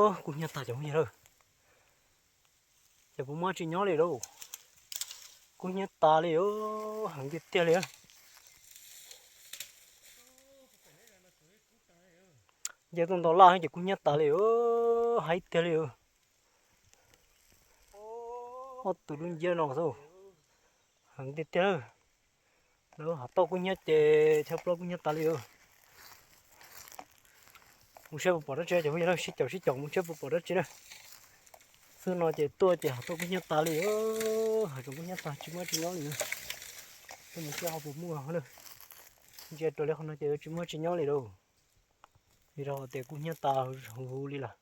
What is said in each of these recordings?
Kub hnyiab tag cov phooj ywg lawm. Ces puas muaj tsis nyob li lauj. Kub hnyiab tas li, heev tiag tiag li. Nce tuaj nto laj ces kub hnyiab tas li, haib tiag li. Ob tug dub nciab no xwb, heev tiag tiag. Lawv hav tauj kub hnyiab ces chaw plaub kub hnyiab tas li. Mus saib puas pom dab tsi cov phooj ywg, sib caum sib caum mus saib puas pom dab tsi na. Xwb no ces tuaj ces hav tauj kub hnyiab tas li, hav zoov kub hnyiab tag tsis muaj tsis nyob li. Tuaj mus saib ho puas muaj na. Ntsia raws li qhov no ces tsis muaj tsis nyob li lauj. Vim rau qhov tias kub hnyiab tas huv huv li lawm.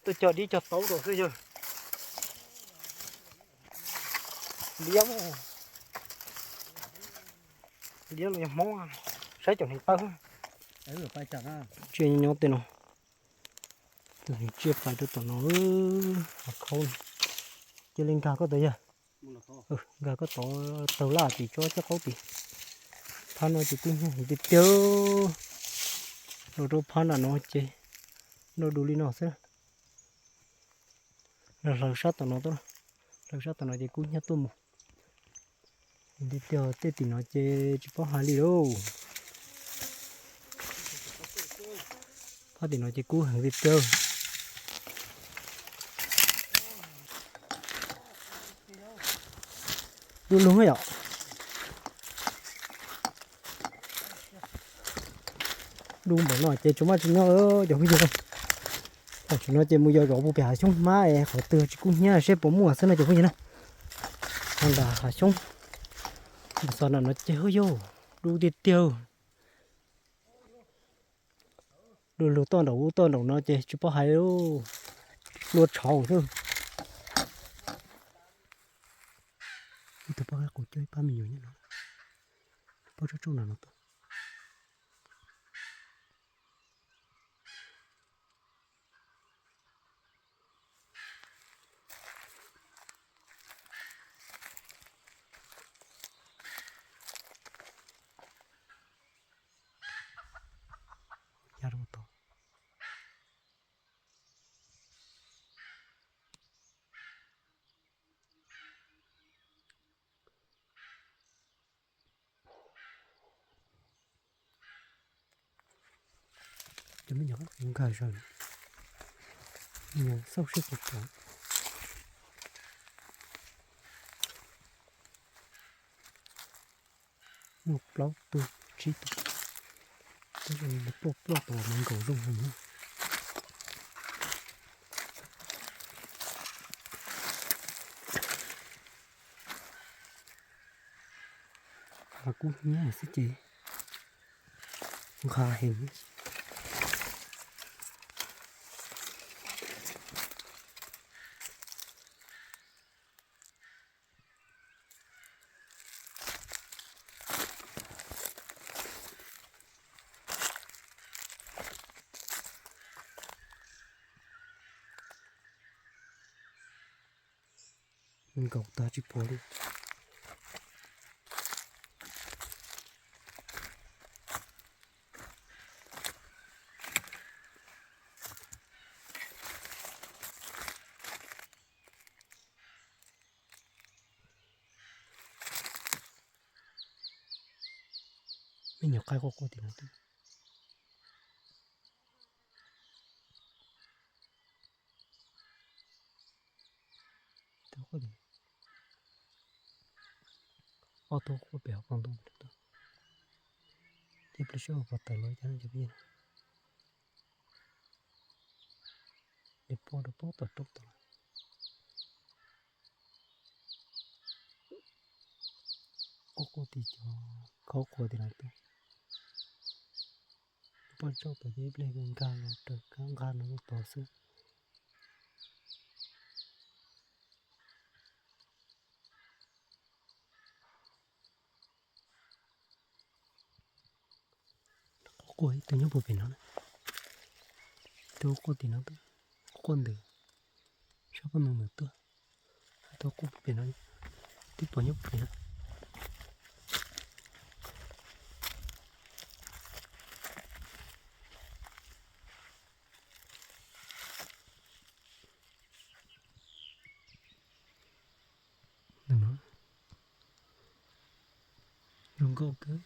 Tuaj cog dib cog taub rau xwb yog. Liab, liab los yog hmoob, saib cov hneev tawb. Tsiaj nyob tej no, tus hneev tsiaj pais rau tom no, hav khaub. Cia li nkag koj tod yog, nkag koj tod taug laj tim tsob caj qaub tim. Phab no ces kub hnyiab heev tiag tiag. Los rau phab nram no ces nrau du li no xwb. Los hlawv sab tom no, hlawv sab tom no ces kub hnyiab tuaj mus. Heev tiag tiag, tej tim no ces tsis paub hais li lauj. Phab tim no ces kub heev tiag tiag. Du lug yom. Du npaum no ces tsis muaj tsis nyob cov phooj ywg. Tam sim no ces mus yos zov puag pem hav xyoob hmab es qhov twg tsis kub hnyiab seb puas muaj xwb no cov phooj ywg na. Ho nram hav xyoob, nram xov nram no ces hu yog du tiag tiag. Du lug toj nraum ub toj nraum no ces tsis paub hais, luaj tshauv xwb. Ib tug poj qaib qus coj ib pab me nyuam nyob no, poj tsob tsauj nram no tuaj. Ya rau tod. Cov me nyuam nkag zog, me nyuam xauj sib puas pom. Muaj plaub tug tsib tug, tab sis ploj ploj tau mas nkaum zoo heev na. Mas kub hnyiab xwb ces nqa heev. Nkaum tag tsis pom li. Me nyuam qaib quaj quaj tim no twb, ob tug quaj pem hauv paus ntoo. Ib pliag seb puas tawm los cas no cov phooj ywg. Nws poj rau pem tom roob tod lawm. Quaj quaj tim cov khaub qua tim no tuaj. Poj tsob tod ces ib pliag nkag los raws kab nqaj no lub tod xwb. Quaj quaj ib tug nyob puag pem no na. Ib tug quaj tim no tuaj, quaj ntws, sab poj ntoo ntawd tuaj. Ib tug quaj puag pem no, twb pom nyob puag pem no. Nkauj kawg.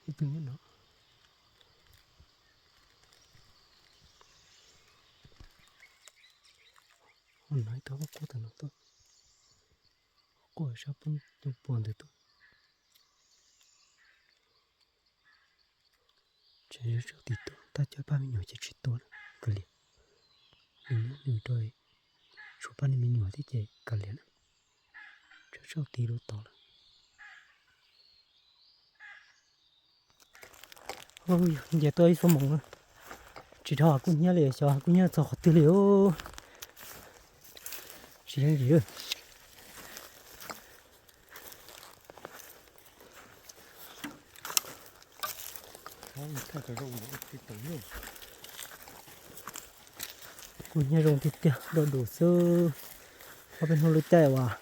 Ib tug nyob no. Ua no ib tug quaj quaj tag no tuaj. Quaj sab poob cov puag ntawd tuaj. Tseem yuav tsum tim tuaj tab cov pab me nyuam ces tsis tuaj lawm, kav liam. Nws nyob nws rau, tshuav pab nws me nyuam thiab ces kav liam na. Tsam tsam tim lub tod lawm. Nce tuaj ib xuab moos na, tsis dhau hav kub hnyiab li, xyov hav kub hnyiab txog qhov twg li os. Tsis yooj yim. Kub hnyiab zoo tiag tiag, doj dus xwb. Ob peb hnub lub caij uas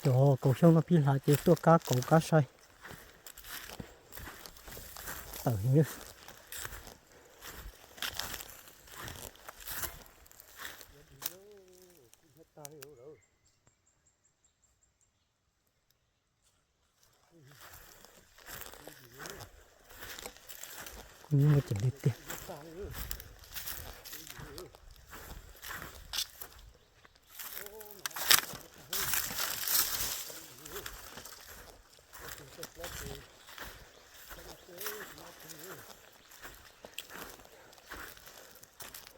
cov kaus xyoob no pib hlav ces tuaj kab kaus kab sai tawm heev. Kuv nyob muaj ceem li tiag.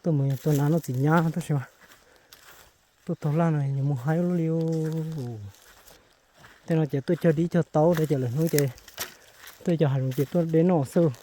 Tuaj mus yog tuaj na noj txiv nyab tab sis mas tuaj taug laj no yuav mus haib ua luaj li. Tej no ces tuaj cog dib cog taub, ces lawm hnub ces tuaj cog hav zoov ces tuaj de noj xwb.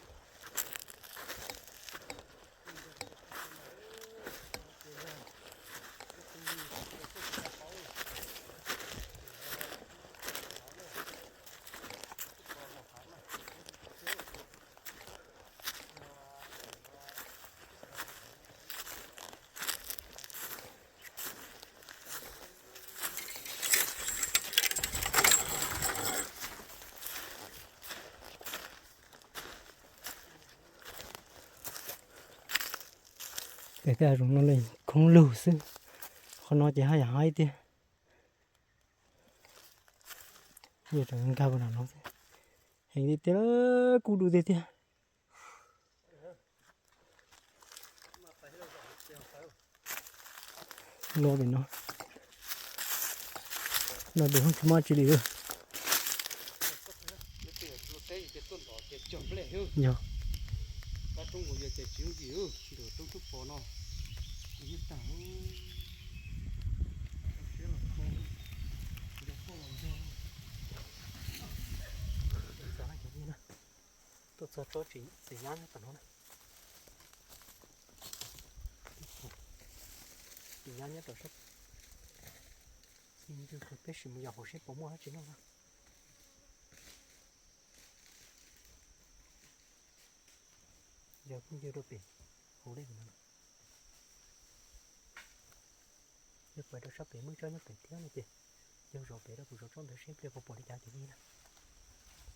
Pem tej hav zoov no li khoob lug xwb, qhov no ces haj yam haib tiag. Yog rov nkag mus nram no xwb, heev tiag tiag, kub du tiag tiag. Loj pem no, no pem hoob tsis muaj tsi li. Yog, tuaj txog tsob txiv nyab nyob tom no na. Txiv nyab nyob tom sab, txiv ntws, peb sim mus yos hauv seb puas muaj dab tsi noj na. Yog kuj ncw rau pem hauv li no. Yog pais rau sab pem muaj tsob nyob pem thiab no ces yog zov pem rau kuv zov tsob ntawd seb pliag puas pom li cas ces li na.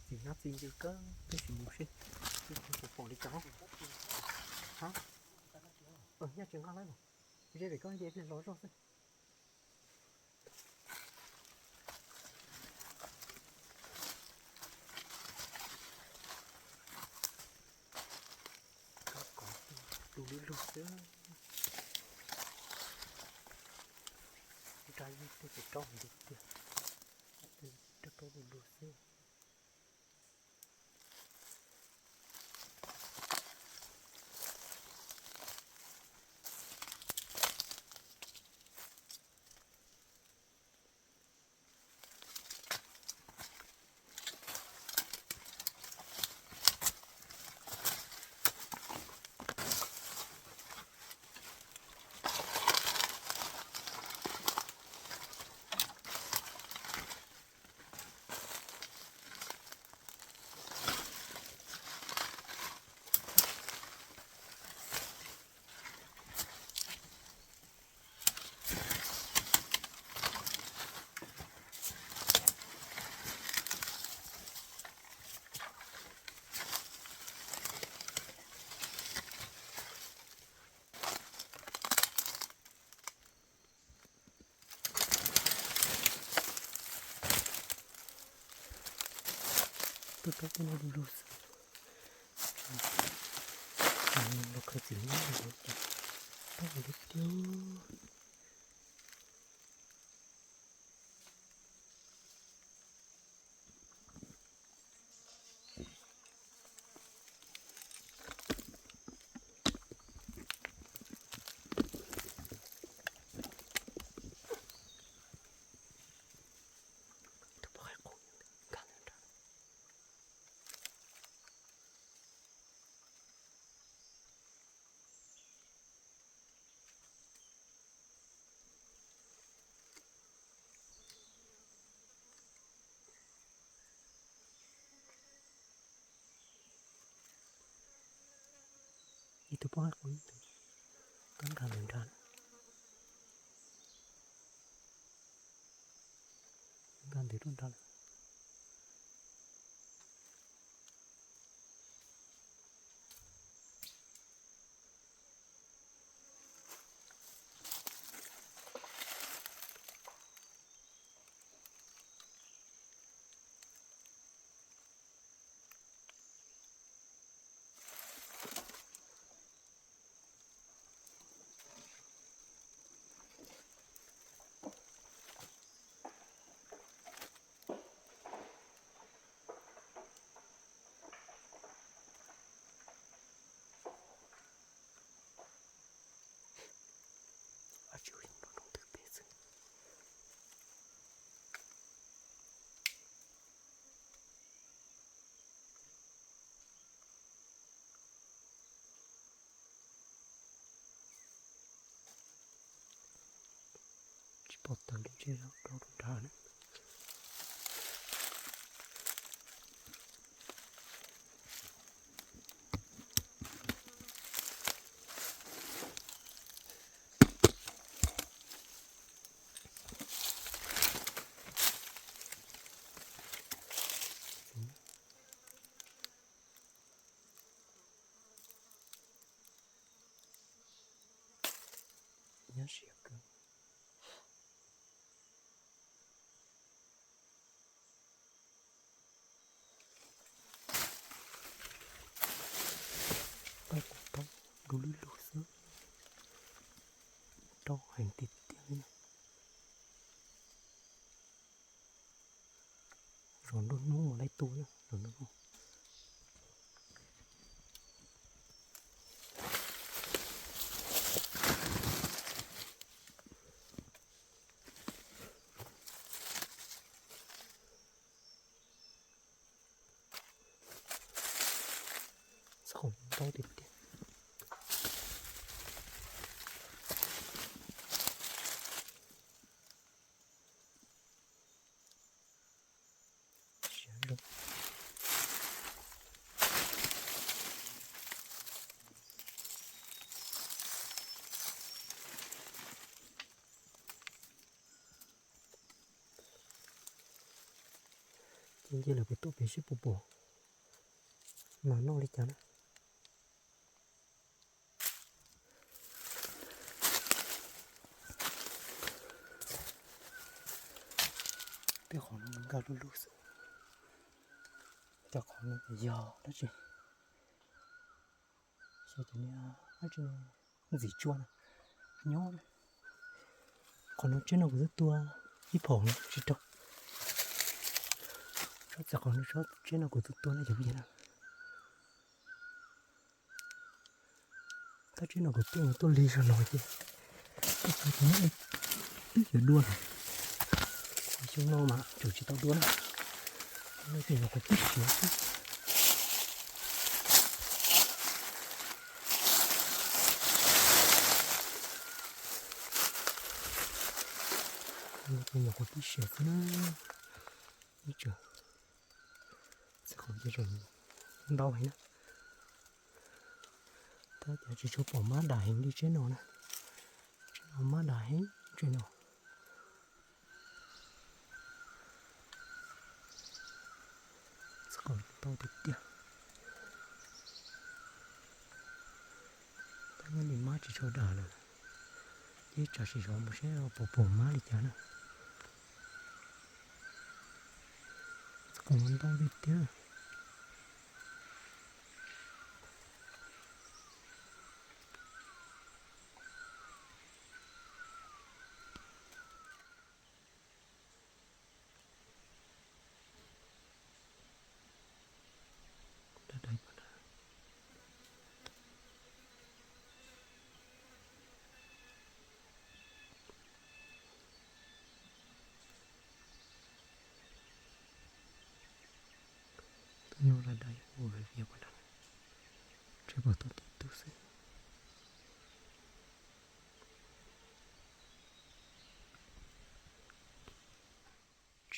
Txiv nyab txiv ntws kawg, peb sim mus seb puas pom li cas. Nyaj tsis nqa lawm, ze pem koj ntsia pliag los zoj xwb. Kab kov tu lug lug xwb. Nra yig tej ces rau nti tiag, rau rau lug lug xwb. Tej no lug lug xwb. Los khaws txiv neej no ces tau li tiag. Tus poj qaib qus nkag ntawm nrad. Ib tug poj qaib qus ib tug, nkag ntawm nrad lawm. Nkag ntawm lub nrad lawm. Ab tsi, nroo nroo twg pem xwb. Tsis pom tawm li, ntshe rau nrad na. Nyob siav kawg. Paj kuv taub du lug lug xwb, rau heev tiag tiag li. Zov nruab hnub mas laib tua na, zov nruab hnub. Txhob ntau tiag tiag. Siav zoo. Ces nce lawm pem tuaj pem seb puas pom mas noj li cas na. Tej qhov no nkag lug lug xwb. Cov qhov no yog dab tsi? Xyov cov niag dab tsi, ntxim tsuaj na, nyob na. Qhov no tsheb no kuv twb tua ib phaum no tsis raug. Tsob txiv qaub no, tsob tsheb no kuv twb tua no cov phooj ywg na. Tab tsheb no kuv tua, tuaj lig zog no ces tua tau tsis muaj ib cov duab na. Xyoo no mas tseem tsis tau duab na. No ces nyuam qhuav pib siav xwb. No ces nyuam qhuav pib siav xwb na. Ib tsoom txiv qaub ces tseem ntau heev na. Tab cov tsis tshua pom mab dam heev li tsheb no na. Tsheb no mab dam heev tsheb no. Txhob ntau tiag tiag. Tab nyob li mab tsis tshua dam lawm, ces tsam sim zov mus seb puas pom mab li cas na. Txhob ntau tiag tiag.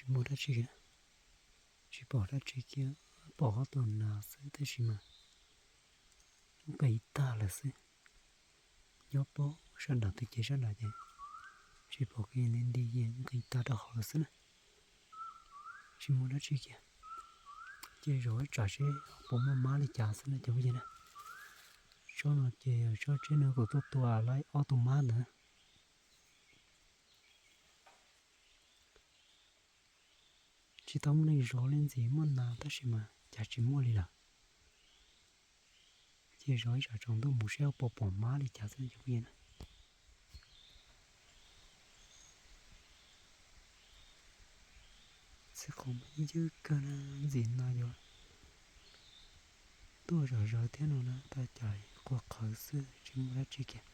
Muaj dab tsi kiag? Tsis pom dab tsi kiag, pom ob tug nas xwb tab sis mas nqis tag lawm xwb. Nyob pob sab nram tus cev sab nram ces tsis pom kiag li, nti nqis tag rau hauv lawm xwb na. Tsis muaj dab tsi kiag. Ces zov ib tsam seb puas muaj mab li cas xwb na cov phooj ywg na. Tsob no ces tsob tseb no kuv tuaj tua lawm ob tug mab ntawd. Tsis tau muaj neeg zov li, ntxim muaj nas tab sis mas cas tsis muaj li lawm. Ces zov ib tsam tsaus ntuj mus seb puas pom mab li cas xwb cov phooj ywg na. Txiv qhov mas yeej coob kawg na, ntxim no yuav tuaj zom zaws thiab no na, tab cas quaj qhawv xwb tsis muaj dab tsi kiag.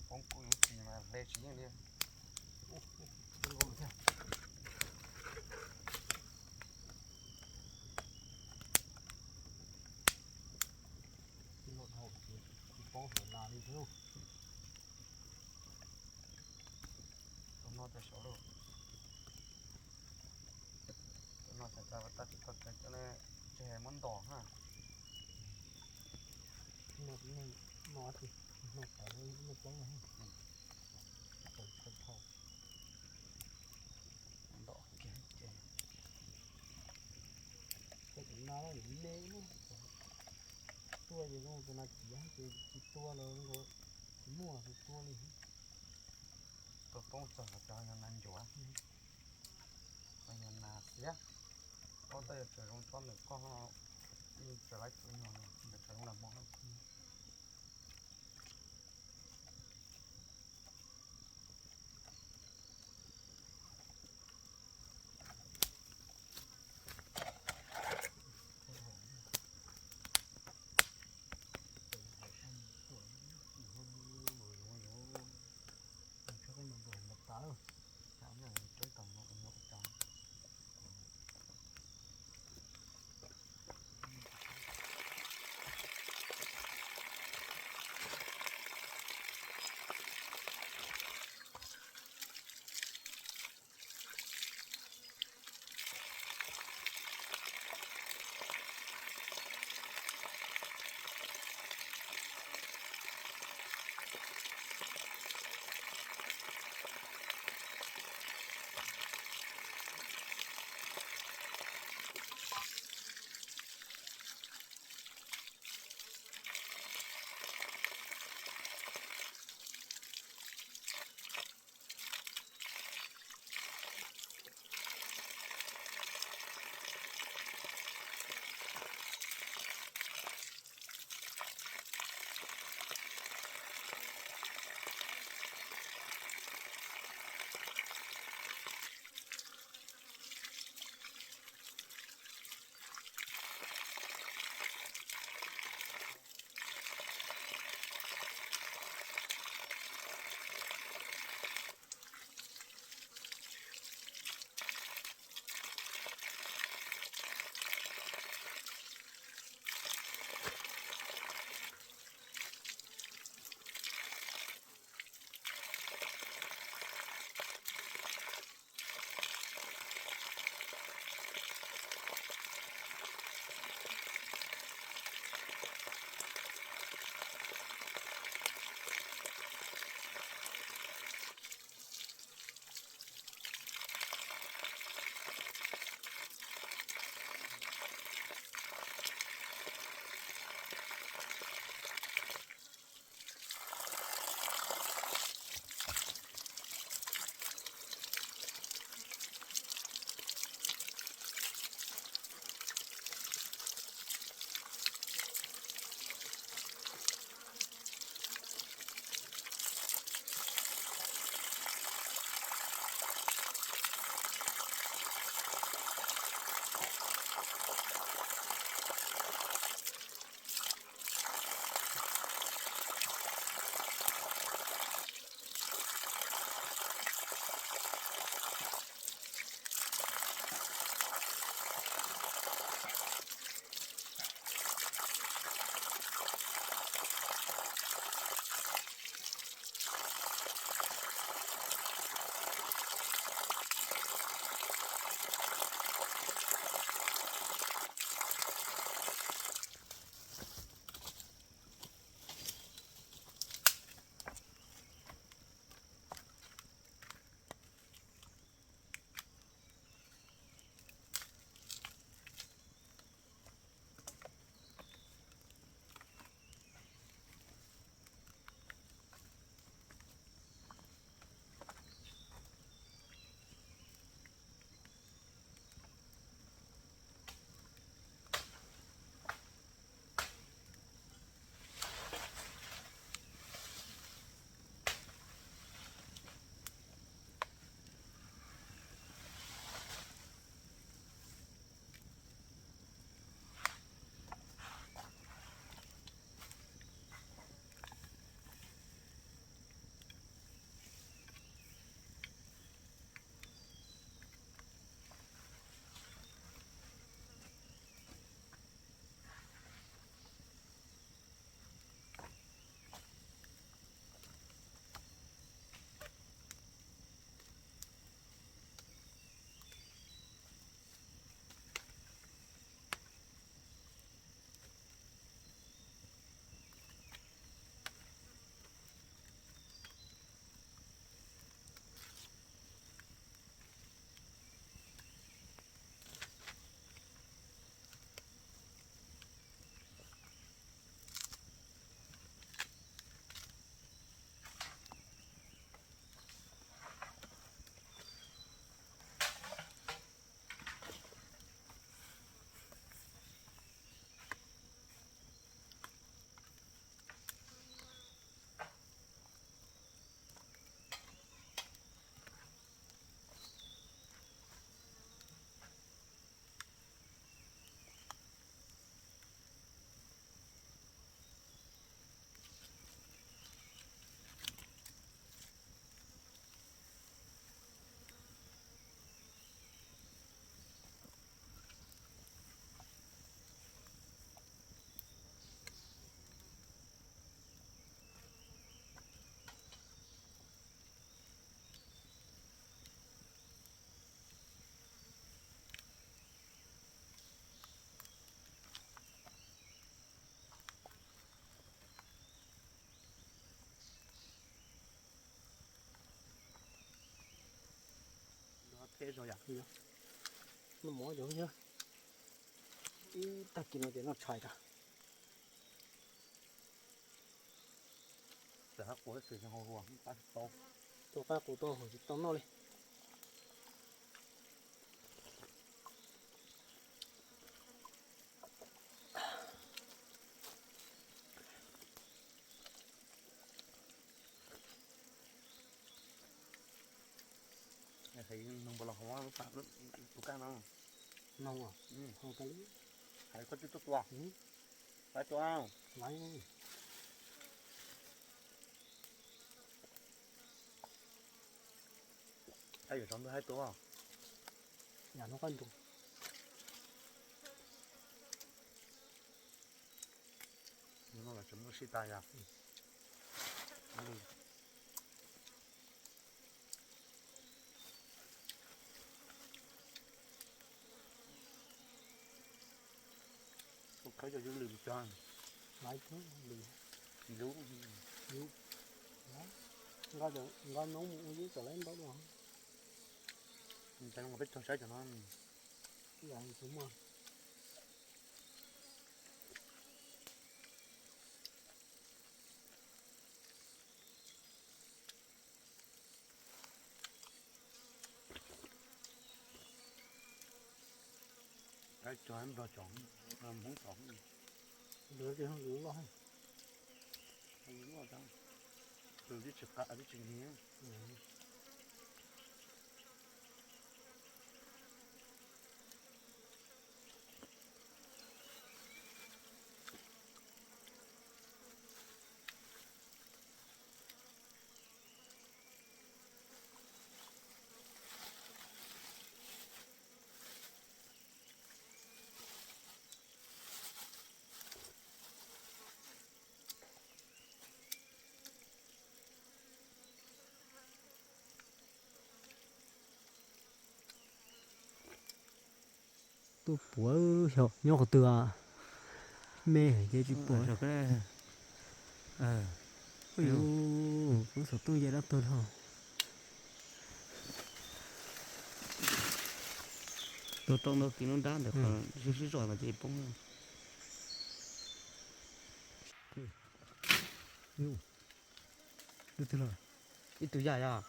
Poob kuj yuav tsis mas hle tsis yeej li. Tsis poob hauv nas li thiab. Tus no tag saud lauj. Tus no tag tag tag tsis tau tag cov, tsis hais muab ntom na. No, no, no, no, no, no, no, ntom kiag ces. Tus nas me, tua ces zoo tus nas ciav ces tsis tua los tsis muaj tus tua li. Tua poob txog los cov yog nas ncuav, yog nas xiav. Koj tej yog tseem zoo tsob ntawm koj, yeej tsis laib tua ib nyuag ntawm tseem zoo nas mog. Noj mov cov, ib tag kis no ces noj tshais rau. Tua qab qus tau hauv tsis tau noj li. Noog puas los hauv lub pas, tus kaj no? Noog, hais koj twb tuaj tua. Laiv tua. Yuav tsov ntug haib tua. Yam no qab nroos. No los tseem muaj sib tas yom. Ua khawb cov yub lwm cog. Laiv lub, lub, nqa noob mus ua yub kom laiv ntaub dua. Peb cog saib cov no. Tsis muaj. Cov nplog cov Hmoob cov loj, loj, twb tsis qa twb tsis nig. Tuaj puav xyov nyob qhov twg, me ces tsis pom. Poob xov tooj ya dab tuag dhau. Tua tau ntau kiv lub nrab ntawm qhov sib sib zog no ces poob. Ib tug yaj yog,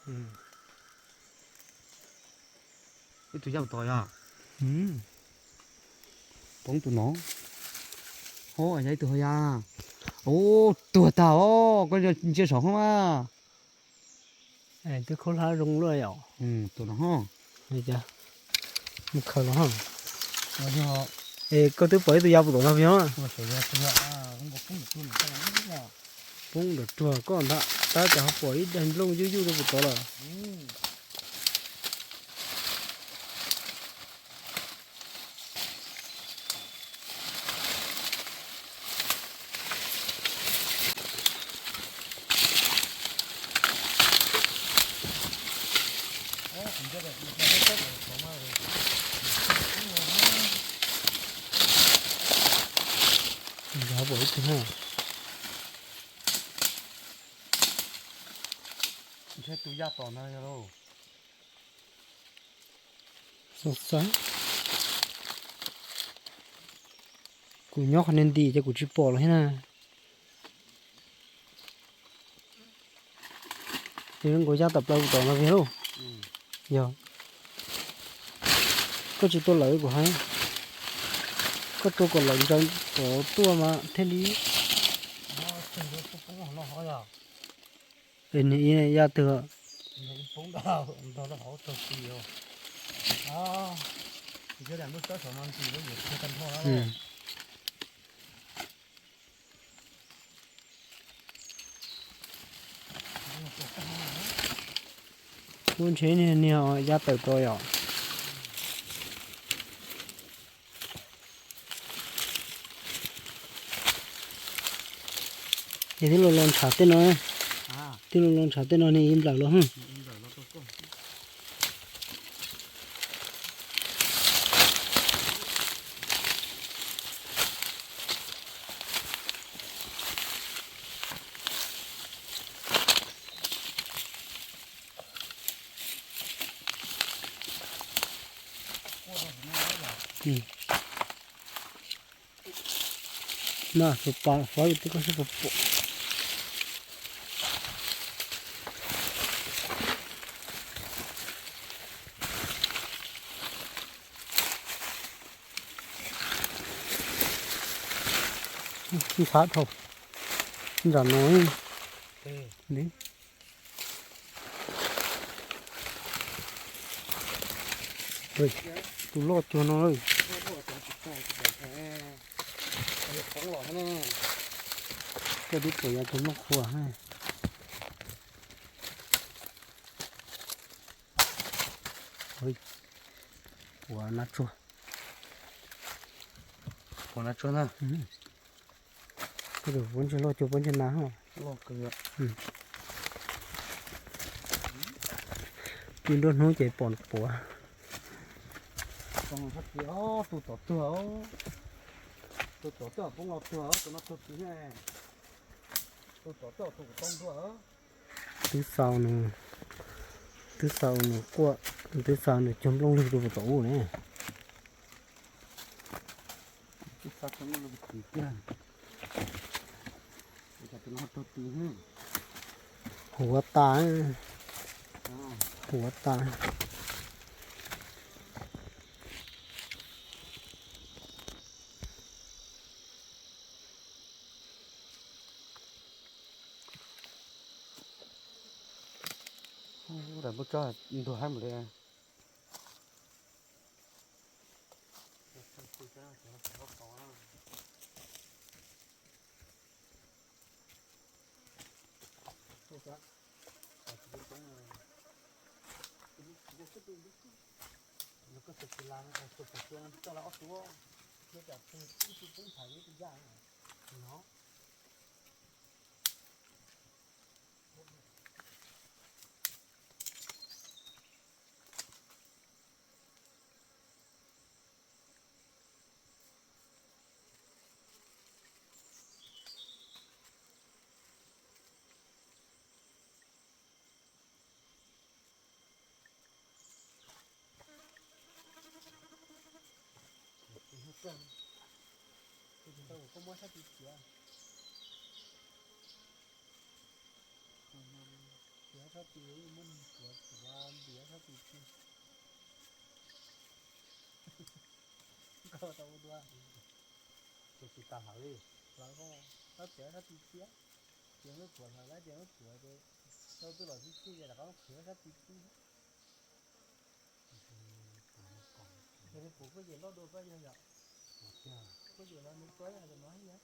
ib tug yaj mus tod yog. Poob tus no. Ho yog ib tug ho yaj. Ub, tuag tag os, koj ntsia saum hoob na. Twb khaub hlab zoo luaj yom. Tus no ho. Mus khaws los ho. Es koj twb pom ib tug ya puas tom no yog? Poob nram ruag koj ntag, tab cas ho pom ib daig nplooj yuj yuj rau puas tod lawm. Pom ib tug na. Ntshe tus ya tom no yog lauj. Xav xav, kuv nyob qhov niag ntim ces kuv tsis pom los thiab na. Ces zoo nkaus ya tawm plaws tom no kiag lauj. Yog koj tsis tua lawm kuv hais, koj tua kom lawv ntsaws kom tuaj mas thiaj li. Es nws ya twg? Muaj ntshe niag niag ya tawm tod yom. Ces twb los los ntshav tej no, twb los los ntshav tej no nws ib nplawm los. Mas tus pas fawb tej koj sib puas pom. Ntxhab dhau. Nram no li. Tus loj cuag no lawm. Koj twb pom yav tus loj qhuav. Ua nab tsuag. Ua nab tsuag na. Koj tus puab ntseg loj cuag puab ntseg nas. Tib nruab hnub ces pom puav. Tus tom tuag, tus tom tuag poob los tuag, tus no tuag kiag, tus tom tuag tus tom tuag. Twb xaus nws, twb xaus nws quaj, twb xaus nws cog nplooj lwg rau tom ub ne. Huav tas, huav tas. Ntawm muaj tsob ntuag haib mus li. Koj muab sab tis txiav, txiav sab tis muab nws tuav tuav ntiav sab tis txiv. Koj tau ua dua. Ces tsis tas hlawv li. Hlawv koj, txhob txiav sab tis txiav. Ces muab tuav hlawv lawm ces muab tuav ces tau twb los sib xij ces rov qab qhwv sab tis txiv. Yog li kuv kuj yem loj dua koj yog yom. Kuj yem los nws tuav yog no yom.